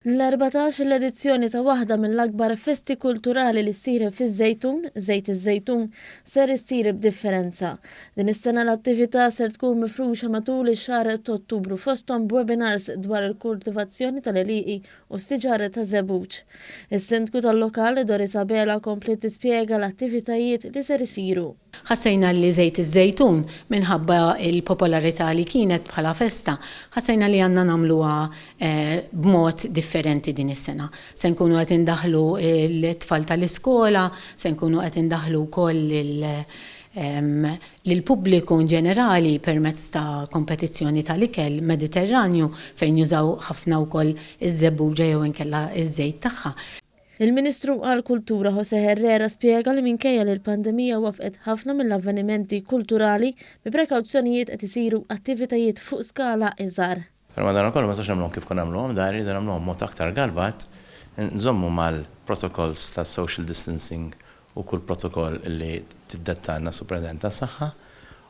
L-14 l-edizzjoni ta' waħda mill-akbar festi kulturali li ssir fiż-Żejtun, Żejt iż-Żejtun, ser issir b'differenza. Din is-sena l-attività ser tkun mifruxa matul ix-xahar t'Ottubru fosthom b'webinars dwar il-kultivazzjoni tal-għelieqi u s-siġar taż-żebbuġ. Is-Sindku tal-lokal, Doris Abela kompliet tispjega l-attivitajiet li ser isiru. Ħassejna li Żejt iż-Żejtun, minħabba l-popolarità li kienet bħala festa, ħassejna li għandna nagħmluha b'mod differenti din is-sena. Se nkunu qed indaħħlu l-tfal tal-iskola, se nkunu qed indaħħlu wkoll lill-pubbliku inġenerali permezz ta' kompetizzjoni tal-ikel Mediterranju fejn jużaw ħafna wkoll iż-żebbuġa jew inkella ż-żejt tagħha. Il-Ministru għall-Kultura José Herrera spjega li minkejja li l-pandemija waffqet ħafna mill-avvenimenti kulturali, bi prekawzjonijiet qed isiru attivitajiet fuq skala iżgħar. Però madankollu ma nistgħux nagħmluhom kif konna nagħmluhom dar, irridu nagħmluhom b'mod aktar galbat, nżommu mal-protocols tas-social distancing u kull protokoll li tiddettalna s-Supretendent tas-Saħħa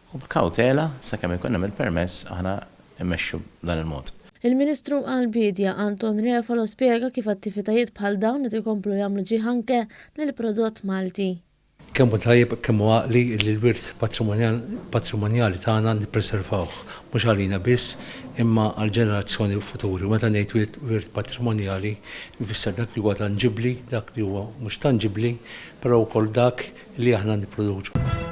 U b'kawtela, sakemm ikun hemm il-permess, aħna mmexxu b'dan il-mod. Il-Ministru għall-Biedja, Anton Refalo spjega kif attivitajiet bħal dawn qed ikomplu jagħmlu ġieħ anke lill-prodott Malti. Kemm hu tajjeb, kemm hu għaqli li l-wirt patrimonjali tagħna nippreservawh, mhux għalina biss imma għall-ġenerazzjoni futuri. U meta ngħid wirt patrimonjali nfisser dak li huwa tanġibbli, dak li huwa mhux tanġibbli, però wkoll dak li aħna nipproduċu.